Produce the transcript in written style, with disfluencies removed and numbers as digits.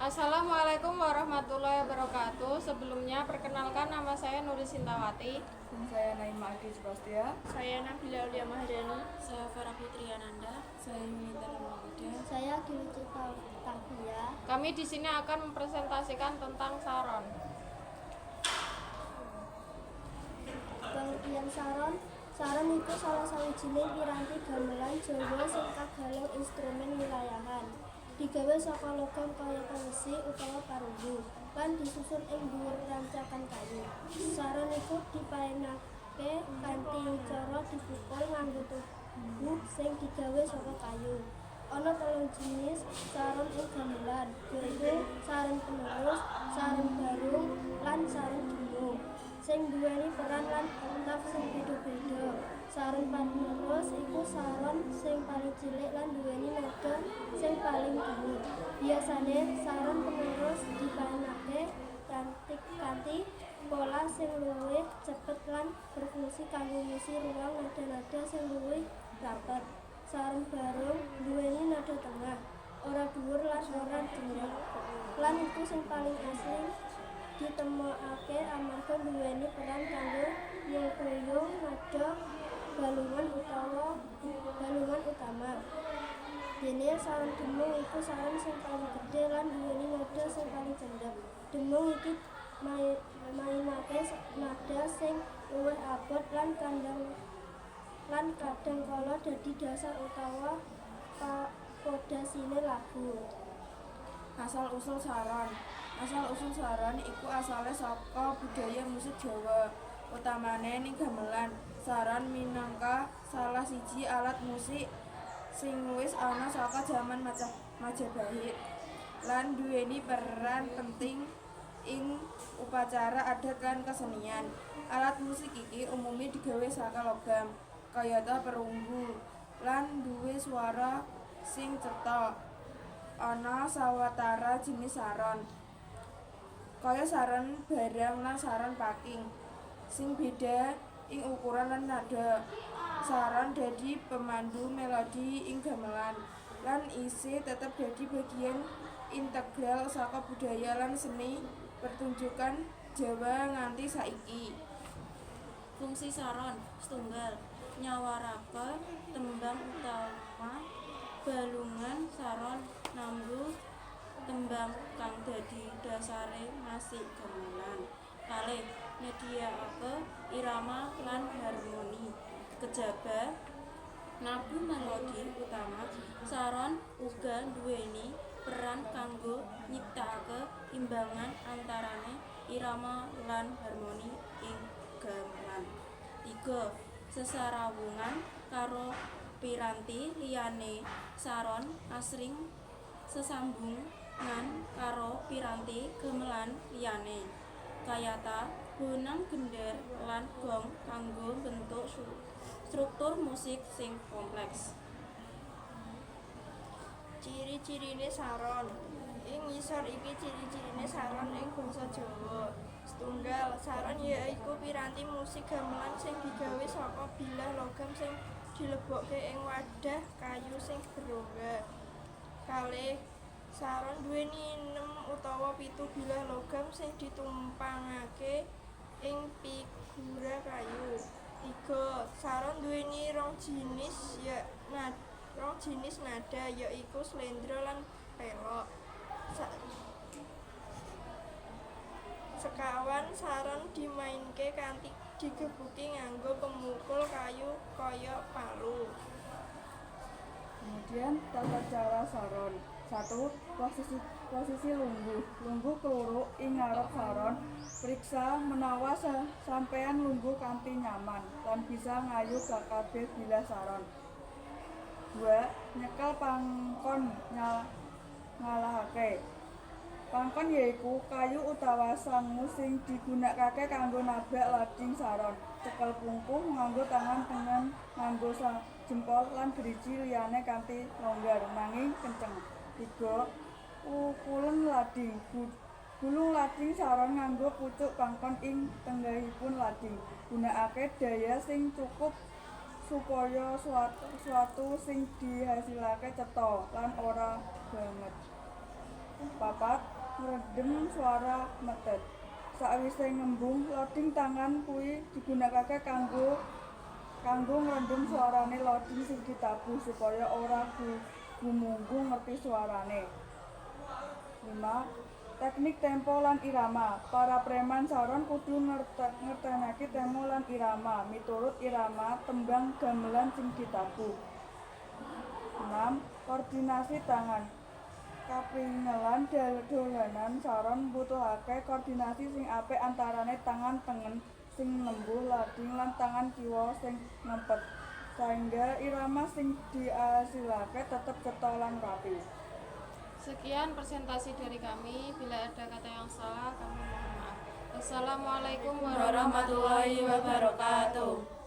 Assalamualaikum warahmatullahi wabarakatuh. Sebelumnya perkenalkan, nama saya Nuri Sintawati. Dan saya Naima Adi Subastia. Saya Nabila Aulia Maharani. Saya Farah Putri Ananda. Saya Yunita Ramawida. Saya Giluci Tavia. Kami di sini akan mempresentasikan tentang saron. Pengertian saron. Saron iku salah sawijining piranti gamelan Jawa sing kagolong instrumen wilayahan. Digawe saka logam kayata wesi utawa parunggu lan disusun ing dhuwur rancakan kayu. Saron iku dipainake kanthi cara dipukul nganggo tubuh sing digawe saka kayu. Ana telung jinis saron ing gamelan, yaiku saron penerus, saron barung, lan saron demung, sing nduweni peran lan oktaf sing beda-beda. Saron panerus iku saron sing paling cilik lan nduweni nada sing paling dhuwur. Biasane saron penerus dipainake kanthi pola sing luwih cepet lan berfungsi kanggo ngisi ruang nada-nada sing luwih rapet. Saron barung nduweni nada tengah, ora dhuwur lan ora cendhek, lan iku sing paling asring ditemokake amarga nduweni peran kanggo nyengkuyung nada balungan utawa balungan utama. Dene saron demung iku saron sing paling gedhe lan nduweni nada sing paling cendhek. Demung iki mainake nada sing luwih abot lan kadang kala dadi dasar utawa pondasine lagu. Asal usul saron. Asal usul saron iku asale saka budaya musik Jawa, utamane ning gamelan. Saron minangka salah siji alat musik sing wis ana saka jaman Majapahit lan duweni peran penting ing upacara adat lan kesenian. Alat musik iki umume digawe saka logam, kayata perunggu, lan duwe swara sing cetha. Ana sawetara jinis saron, kaya saron barang lan saron paking, sing beda ing ukuran lan nada. Saron dadi pemandu melodi ing gamelan lan isih tetep dadi bagian integral saka budaya lan seni pertunjukan Jawa nganti saiki. Fungsi saron setunggal, nyawarake tembang utama balungan. Saron nambuh tembang kang dadi dasare musik gamelan. Kalih, nyediakake irama lan harmoni. Kejaba nabuh melodi utama, saron uga nduweni peran kanggo nyiptakake imbangan antarane irama lan harmoni ing gamelan. 3, sesarawungan karo piranti liyane. Saron asring sesambungan karo piranti gamelan liyane, kayata bonang, gender, lan gong, kanggo mbentuk struktur musik sing kompleks. Ciri-cirine saron. Ing ngisor iki ciri-cirine saron ing basa Jawa. Setunggal, saron ya iku piranti musik gamelan sing digawe saka bilah logam sing dilebokke ing wadah kayu sing berongga. Kalih, saron duweni 6 utawa 7 bilah logam sing ditumpangake ing pigura kayu. 3, saron duweni rong jinis nada, yaiku slendro lan pelog. 2, saron dimainke kanthi digebuki nganggo pemukul kayu kaya palu. Kemudian tata cara saron. 1. Posisi lungguh. Lungguh kluruk ing ngarep saron. Priksa menawa sampeyan lungguh kanthi nyaman lan bisa ngayu kabeh bilah saron. 2. Nyekel pangkon ngalahake. Pangkon yaiku kayu utawa sangu sing digunakake kanggo nabrak lading saron. Cekel pungkuh nganggo tangan tengen, nganggo jempol lan driji liyane kanthi longgar nanging kenceng. 3. Pukulen lading. Gulung lading saron nganggo pucuk pangkon ing tenggahipun lading. Gunakake daya sing cukup supaya suatu sing dihasilake cetha lan ora banget. 4. Ngredem swara metet. Sakwise ngembung, loding tangan kuwi digunakake kanggo kanggo ngrendem suarane loding sing ditabuh supaya ora gumunggung ngerti suarane. 5. Teknik tempo lan irama. Para preman saron kudu ngertenake tempo lan irama miturut irama tembang gamelan sing ditabuh. 6. Koordinasi tangan. Kapringelan dolanan saron mbutuhake koordinasi sing apik antarane tangan tengen sing nembuh lading lan tangan kiwa sing ngempet, saengga irama sing diasilake tetep cetha lan rapi. Sekian presentasi dari kami. Bila ada kata yang salah, kami mohon maaf. Wassalamualaikum warahmatullahi wabarakatuh.